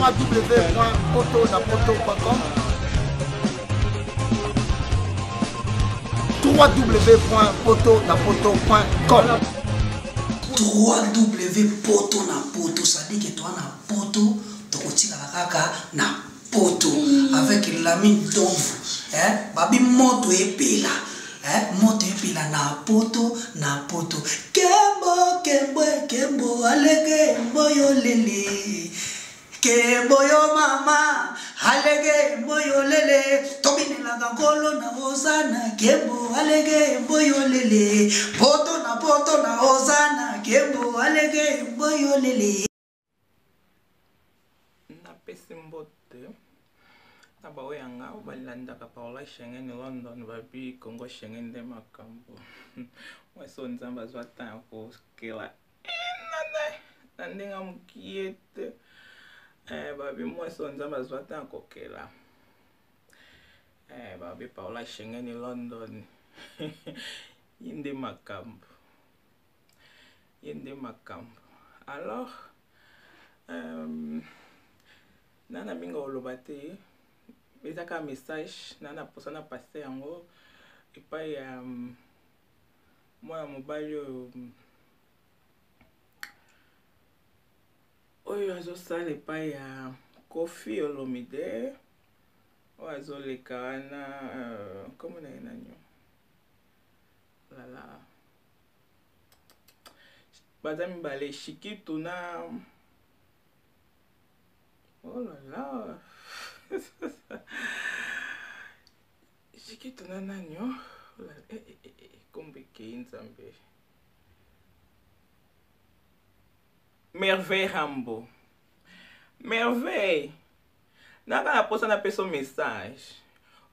www.potonapoto.com www.potonapoto.com 3w poto na poto sadike toa na poto tokotikala kaka na poto avec Lamine Domvu eh, babi moto epela eh, moto epela na poto na poto kembo kembo kembo alege mboyo lele kembo yo mama alege mboyo lele tobinelaka nkolo na ozana kembo alege mboyo lele poto na poto na ozana kembo alege mboyo lele. Napesi mbote na baoyo ya nga balandaka Paola Schengen London, babi Congo Schengen nde makambo. Mwasi oyo Nzambe azwa temps ya kokela enane na ndenge ya mokie te. Babi mwasi oyo Nzambe azwa temps ya kokela. Babi Paola Schengen London ye nde makambo, ye nde makambo. Alors nana mingi oloba te, eza kaka message nana posa na passe yango epai ya mwana mobali oyo oyo azosala epai ya Koffi Olomide, oyo azoleka wana, kombo na ye nani? Lala, baza mibale, Shikitu na, oh là là, Shikitu na nani? Oh kombo ekei, Nzambe. Merveille Rambo, Merveille, naka na posa napesa message.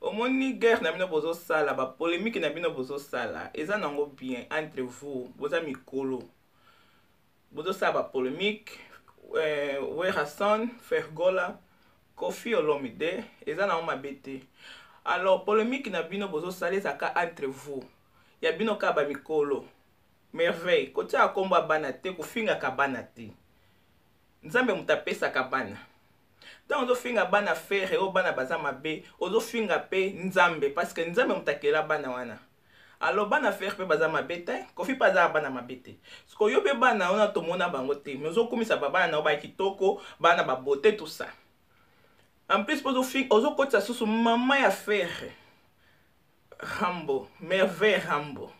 Omoni guerre na bino bozosala, bapolémique na bino bozosala, eza nango bien entre vous, boza mikolo, bozosala bapolémique, Werrason, Fergola, Koffi Olomide, eza nango mabe te. Alors polémique na bino bozosala ezaka entre vous, ya bino kaka bamikolo. Merveille, kotiaka nkombo ya bana te, kofingaka bana te. Nzambe moto apesaka bana. Ntango ozofinga bana Ferre oyo bana baza mabe, ozofinga mpe Nzambe, parce que Nzambe moto akela bana wana. Alors bana Ferre mpe baza mabe te, Koffi mpe aza bana mabe te. Sikoyo yo mpe bana wana tomona bango te, mais ozokumisa babana na yo baya kitoko, bana babote, tout ça. En plus mpe ozokotisa susu mama ya Ferre Rambo, Merveille Rambo,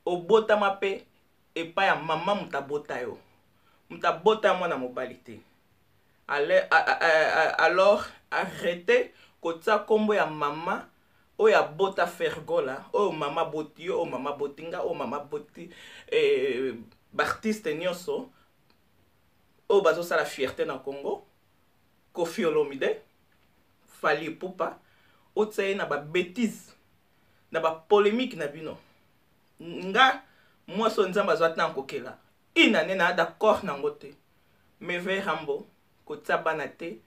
obotama mpe epai ya mama moto abota yo, moto abota ya mwana mobali te. Alors arrête kotia nkombo ya mama oyo abota Fergola, oyo mama boti yo, oyo mama boti nga, oyo mama boti baartiste nyonso oyo bazosala fierté na Congo, Koffi Olomide, Fally Ipupa, otia ye na babêtise, na bapolémique na bino. Nga mwasi oyo Nzambe azwa ntango kokela inane na d'accord nango te. Merveille Rambo, kotia bana te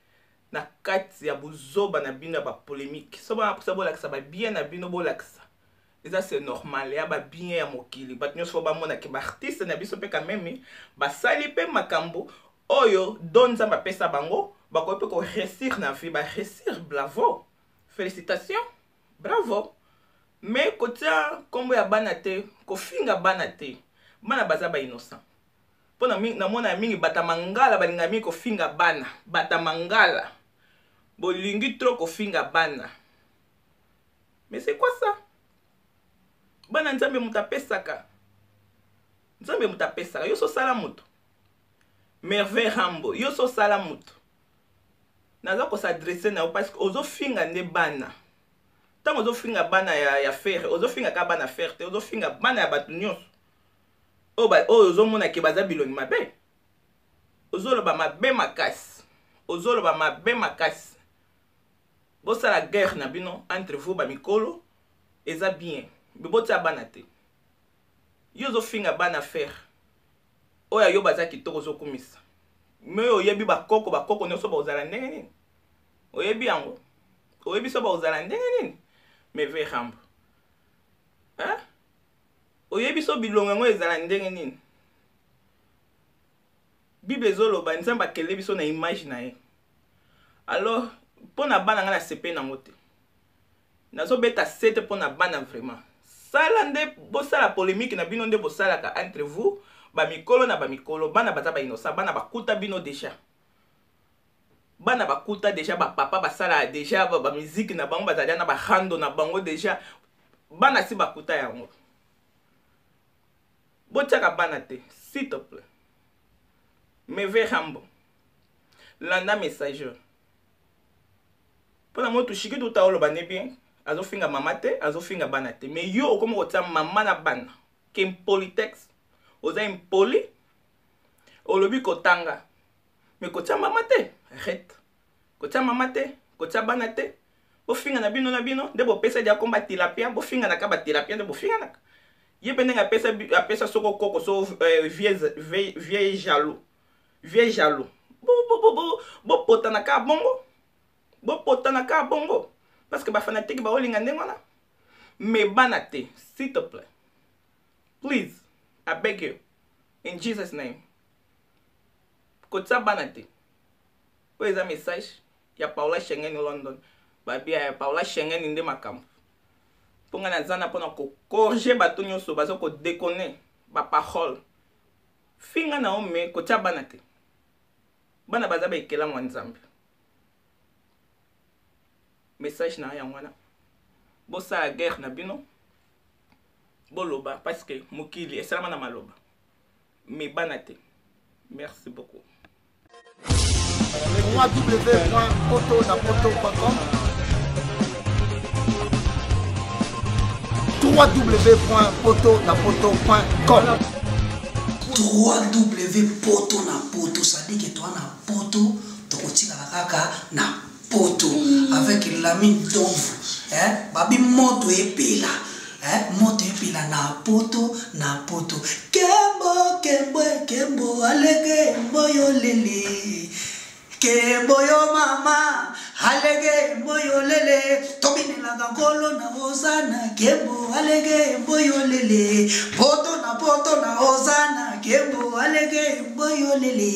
na kati ya buzoba na bino ya bapolémique. So bana mposa bolakisa babien na bino, bolakisa, eza c'est normal ya babien ya mokili, bato nyonso fo bamonake baartiste na biso mpe quand même basali mpe makambo oyo don Nzambe apesa bango, bakoki mpe koréussir na vie, baréussir, bravo, félicitation, bravo. Mais kotia nkombo ya bana te, kofinga bana te, bana baza bainnocent. Mpo namona ya mingi bata mangala balinga mingi kofinga bana, bata mangala bolingi trop kofinga bana. Mais c'est quoi ça? Bana Nzambe moto apesaka, Nzambe moto apesaka. Yo sosala moto, Merveille Rambo, yo sosala moto, naza kos'adresser na yo parce que ozofinga nde bana. Ntango ozofinga bana ya Ferre, ozofinga kaka bana Ferre te, ozofinga bana ya bato nyonso oyo ozomona ke baza bilongi mabe. Ozoloba mabe makasi, ozoloba mabe makasi. Bosala guerre na bino entre vous bamikolo, eza bien, me botia bana te. Yo ozofinga bana Ferre oyo ayo baza kitoko, ozokumisa, me oyo oyebi bakoko, bakoko nyonso bakozala ndenge nini? Oyebi yango? Oyebi so bakozala ndenge nini? Merveille Rambo, hein? Oyebi so bilongo yango ezala ndenge nini? Bible ezoloba Nzambe akele biso na image na ye. Alors mpo na bana, ngai nasepeli nango te. Nazobeta sete mpo na bana vraiment. Sala nde bosala polémique na bino nde bosalaka entre vous, bamikolo na bamikolo. Bana baza bainnocent, bana bakuta bino déjà, bana bakuta déjà bapapa basala déjà bamusique na bango, bazali na barando na bango déjà. Bana si bakuta yango. Botiaka bana te, s'il te plaît. Meve Rambo, landa message mpo na motu shiki tuta oloba nde bien. Azofinga mama te, azofinga bana te, mais yo okomi kotia mama na bana ke impolitex. Oza impoli. Olobi kotanga, mais kotia mama te. Arrête, kotia mama te, kotia bana te. Bofinga na bino na bino nde bopesa dia komba tilapia. Bofinganaka batilapia nde bofinganaka. Ye mpe ndenge apesa, apesa soko koko so vieux jaloux, vieux jaloux. Bopotana kaka bongo, bopotana kaka bongo, parce que bafanatiques baolinga ndenge wana, mais bana te, s'il te plaît. Please, I beg you in Jesus name, kotia bana te. Oyo eza message ya Paula Schengen London. Babia ya Paula Schengen nde makambo, mpo ngai naza na mpona kocorriger bato nyonso baza kodéconner baparole. Finga na yo, mais kotia bana te. Bana baza baekelamu ya Nzambe. Message na yango wana. Bosala guerre na bino, boloba, parce que mokili esalama na maloba, mais bana te. Merci beaucoup. www.potonapoto.com, www.potonapoto.com. 3W Poto na Poto, c'est-à-dire que toa na poto, tokotikala kaka na poto avec Lamine Donvu, eh? Babi moto epela, eh? Moto epela na poto na poto. Kembo kembo kembo alege mboyo lele, kembo yo mama alege mboyo lele. Tobinelaka Nkolo na ozana. Kembo alege mboyo lele, poto na poto na ozana. Kembo alege mboyo lele.